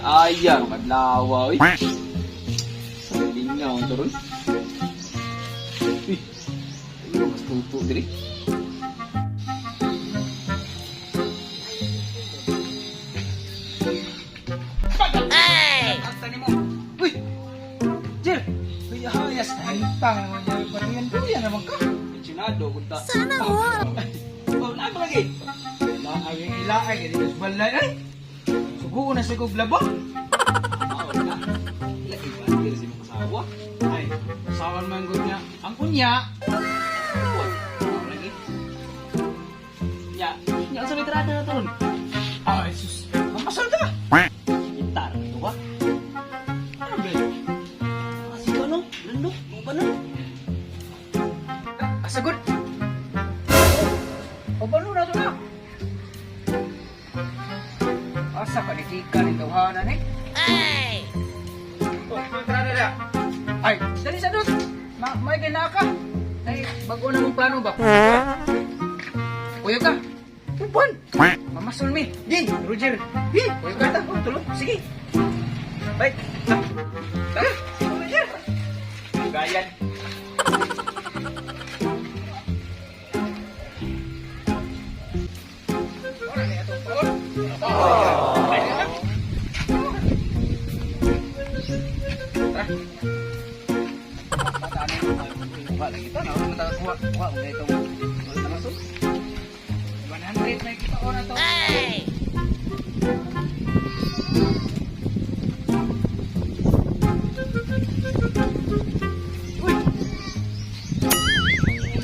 Ay, madlawa, uy. Sa lingaw ang turon. Uy, ano mas tuto diri? Ay! Ang mo. Uy! Jer! Uy, hayas na hintang. Paduyan-duyan naman ka. Pensionado, kunta. Sana all! Oh, napa lagi? Ilaay, ilaay, dito sa balay ay. Suguon na sa kog labo. Mawag na. Lagi ba? Diri sa imong asawa. Ay, asawan man gud niya. Ang unya, Uy, mao lagi. Nya, nya unsa may tirada na turon? Ay sus, mamasal ka. Gitar to ba? Ano ba? Kasi ano? Lando, mo ba na? Asagod. O balo na to na. Asa ka ni Kika ni tawhanan eh. Ay! Oh, tara na na. Ay, dali sa dos. Ma may gina ka. Ay, bago na mong plano ba? Kuya ka. Upan. Mamasol mi. Di, Roger. Di, kuya ka ta. Oh, tulog. Sige. Bye. Tara, Roger. Gayan. Ora ni atong paon. Ay, na. Tara. Kuha lagi to, na kuha kuha mo itong wala na so. 100 may kita na to. Ay! Uy.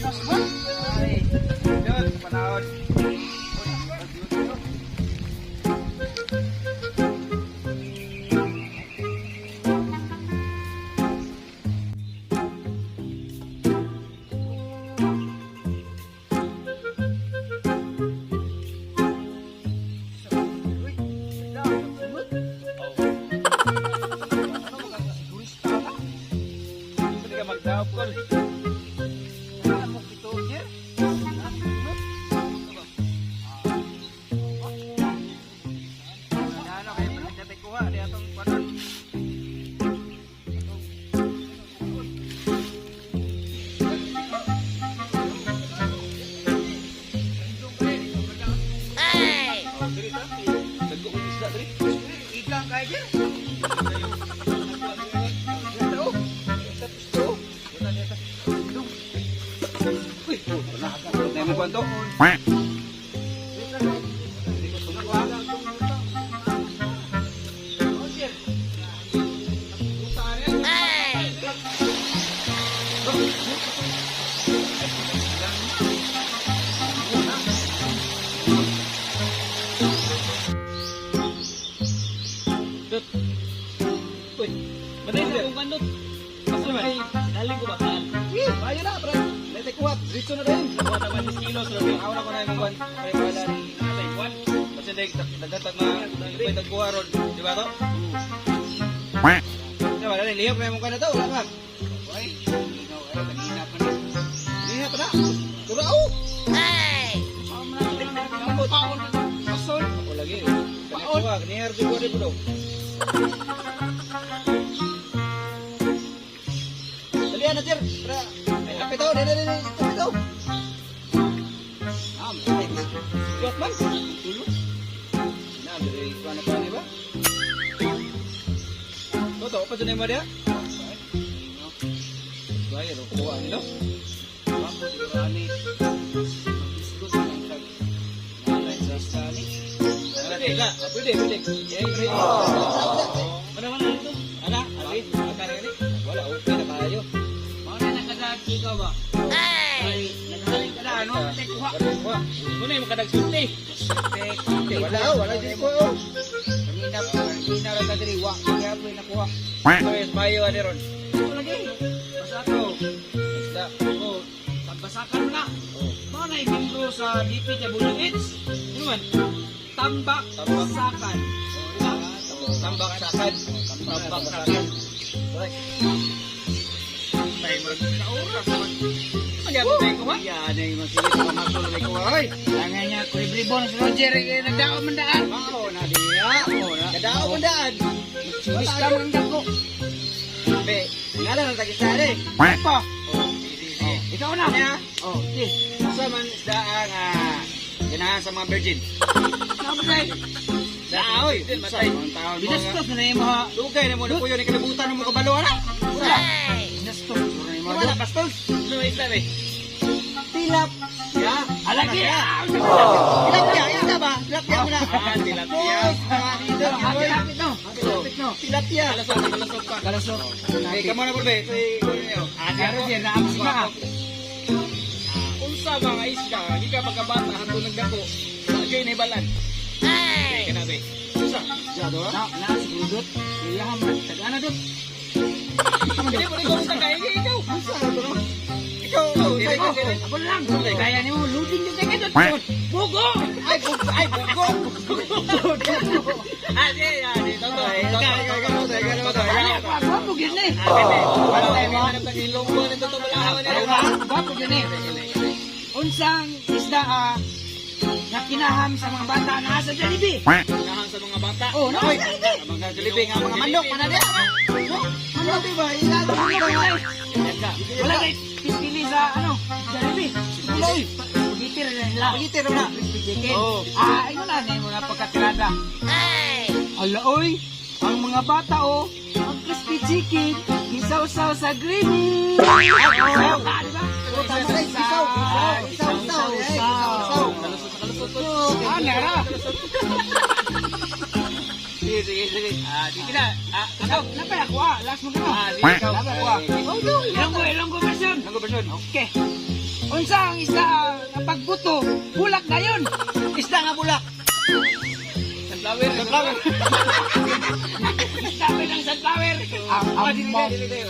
Mas ba? Ay, yun, panahon. Uy, dami ang bunot. Ano mga sigurista ka? Hindi ka magdaop ko. Alam mo kito, Jer? Ang bunot. Ano kayo pagdating kuha di atong panon. Ay! Oh, diri ta. Dagko ko isda diri. Igang kayo, Jer? Ito. Ito. Uy, oh, wala ka. Nay mo kwanto. Oh, Jer. Ay! Dut. Uy, matay sa akong kandot. Basta may daling ko ba saan? Eh, Bayo na, pre. Let's kuha. Diretso na din. Kuha ta 1 kilos ra. Ako na ko na yung kwan. Pare wala ni. Natay kwan. Kasi dagdag tag mga lupay tag kuha ron. Di ba to? Di ba dali lihok na yung kwan na to. Wala ka. Uy, ikaw ay kanina pa na. Lihok pa na. Tura oh. Ay! Paon na. Pasol. Ako lagi. Kani kuha, kani her di kuha di ko. Dali na, sir. Tara. Ay, kapit ako. Dali, dali, dali. Kapit ako. Ah, may Kuat man. Tulo. Na, dali kuha na pa ni ba? To pa jud mo dia. Bayo ro kuha nilo. Ani. Isgot ng tag. Nanay sa sani. Pwede la, pwede, pwede. Eh, pwede. Mana mana dito? Ana, abi, akara gani. Wala okay na kayo. Mao na nakadagki ka ba? Ay! Ay, naghaling ka na ano? Tay kuha. Kuha. Muna yung makadagsulti. Eh, wala oh, wala jud ko oh. Kanina pa, kanina ra ka diri wa kaya po nakuha. So, bayo ani ron. Ito lagi. Basta ako. Isda. Oh, pagbasakan na. Oh. Mao na yung membro sa DPWH. Ano man? Tambak, Tambak. Sakan. Tambak sakan. Tambak sakan. Ay, Ay, murag sa oras naman. magyapon tayo ko ha? Yan ay masigit sa masol ko oy. Tangan niya, kulibribo na si Roger, eh, nagdao man daan. Mao na diya. Oh na. Kadao man daan. Sulis ka man ang dako. Be, ngala na tag-isda eh. Pa, Oh, sige, sige. ikaw na. Ano? Oh, okay. Sa man isda ang ganahan sa mga virgin. Nabagay. Daa oy. Matay. Binastos na yung mga. Dugay na mo na puyo ni kalibutan mo kabalo ana. Hey! Binastos na yung mga. Wala bastos. Ano isda be? Tilap. Ya. Alagi! Tilapia, isda ba? Tilapia mo na. Ah, tilapia. Hapit no. Hapit no. Tilapia. Kalasok, kalasok pa. Kalasok. Okay, kamo na pulbe. Say, kuno niyo. Ah, Si Roger, naabos na. Unsa ba nga isda gikan pagkabata hangtod nagdako? Wa gyud nahibalan. Hey! Kana be. Unsa? Jado. Na, na, siguro dot. Ilaham na. Tagana dot. Dili mo ikaw sa kay ikaw. Unsa to no? Ikaw, Dili ikaw. ko dili. Ako lang. Kaya ni mo, loading yung kaya dot. Bugo! Ay, bugo. Ay, bugo. Ah, di, ah, di, toto. Ikaw, ikaw, ikaw, ikaw, ikaw, ikaw. Ay, ako, ako, ako, yun eh. Ah, kani. Wala tayo hanap ng ilonggo nito to balahawan nila. Ako, ako, yun eh. Unsang isda nga kinaham sa mga bata na sa Jollibee. Kinahang sa mga bata. Oh, na sa Jollibee. Ang mga Jollibee nga mga manok mana diya. Manok di ba? Ilalo mo na. Wala kay pili sa ano, Jollibee. Tuloy. Gitir na nila. Gitir na. Crispy chicken. Oh. Ah, ayun na na yung mga pagkatirada. Hey! Ala oy, ang mga bata oh, ang crispy chicken, gisawsaw sa gravy. Oh, ah, di ba? Oh, tama na, isaw. Isaw, isaw, isaw. Kalusot sa kalusot. Ah, nara. Sige, sige, sige. Ah, sige na. Ah, ako. Napay ako ah, last mo ka na. Ah, sige ikaw. Napay ako ah. Ilonggo, Ilonggo version. Ilonggo version. Okay. Unsa ang isda nga pagbuto, bulak dayon. Isda nga bulak. Sunflower, sunflower. Isda pa ng sunflower. Ang Ah, dili, amo. dili, dili.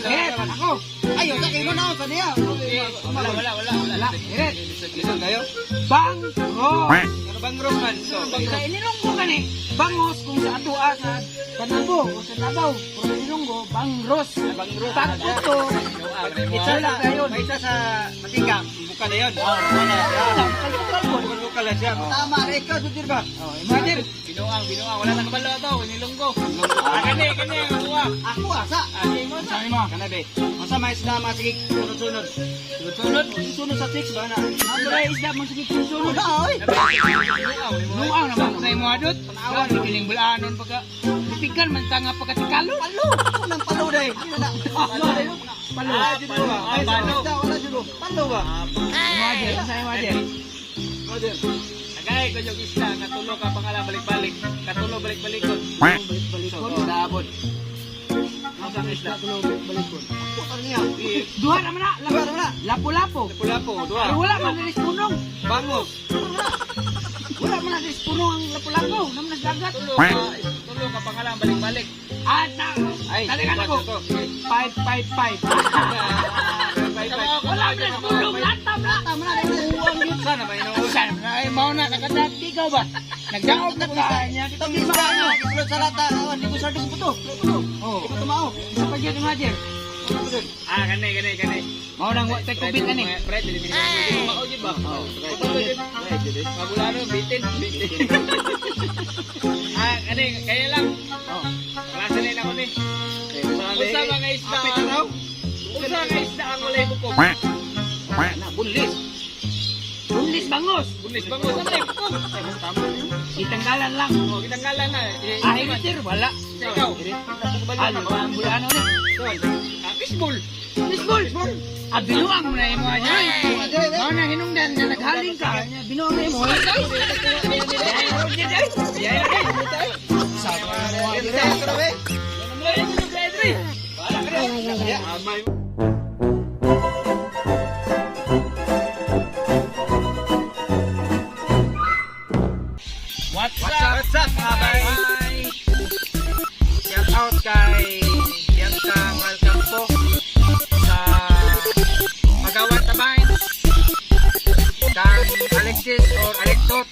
Eh, ako. Ayo, sa kay na sa niya. Wala, wala, wala, wala. Wala, direct. Lisod kayo? Bangos. Ano bang man? So, Sa inilonggo gani, bangos kung sa atoa sa Panabo o sa Davao, kung sa Ilonggo, bangros. Bangros. Pagbuto, Isa wala dayon. May isa sa matika. Buka na yun. Oh, wala. Kalbo-kalbo. Bukal na siya. Tama, ikaw jud ba? Oh, imagine. Binuang, binuang. Wala na kabalo ato. Inilonggo. Ah, kani, kani. Ang kuha. Ako asa. Ah, sige mo sa. Sabi mo. Kana be. Unsa may isda masige sunod-sunod? Sunod. Sunod sa six ba na? Ang mga isda mo sige sunod. Wala oy. Luang naman sa imo adot. Tanawan kining bulanon pagka pipikan man ta nga pagkatikalo. Palo. Unang palo day. Dili na. Palo. Palo. Ah, jud ba? Ah, palo. Wala jud. Palo ba? Imagine, sa imagine. Agay ko yung isda. Katulo ka pangalan balik-balik. Katulo balik-balikon. Balik-balikon. So, naabot. Ang isda. Balikon. Ako niya. Duha naman na. Duha naman na. Lapo-lapo. Lapu-lapu. Dua. Pero wala man na punong. Bangos. Wala man na punong ang lapu-lapo. Naman na dagat. Tulo ka, tulo ka pangalan balik-balik. Ah, na. Ay, Talaga na ko. 5, 5, 5. Wala man na punong. Lantam na. Tama na dili. Sana may no. Saan na ay mao na nakadati ikaw ba? Nagdaog na ka niya. Itong isda nga, isulod sa lata, oh, hindi ko sardo sa buto. Buto. Oh. Hindi ko tumao. Isa pa gyud imagine. Ah, kani, kani, kani. Mao nang wa tay kubit ani. Fred, dili mi. Mao gyud ba? Mabulano, bitin, bitin. Ah, kani, kaya lang. Oh. Klase na ako ni. Unsa mga isda? Apit na raw. Unsa nga isda ang walay bukog? Na, bunlis. Bunlis bangos. Bunlis bangos, ang walay bukog. Itanggalan lang. Oh, kitanggalan na. Eh, Ah, sir, wala. Ikaw. Ano ba ang bulano ni? Ah, fishball. Fishball. Ah, binuang mo na imo aja. Mao na hinungdan nga naghaling ka. Binuang na imo. What's up? What's up, mga bay? Shout out kay Bianca Malcampo sa Pagawan Tabain. Kang Alexis or Alexot.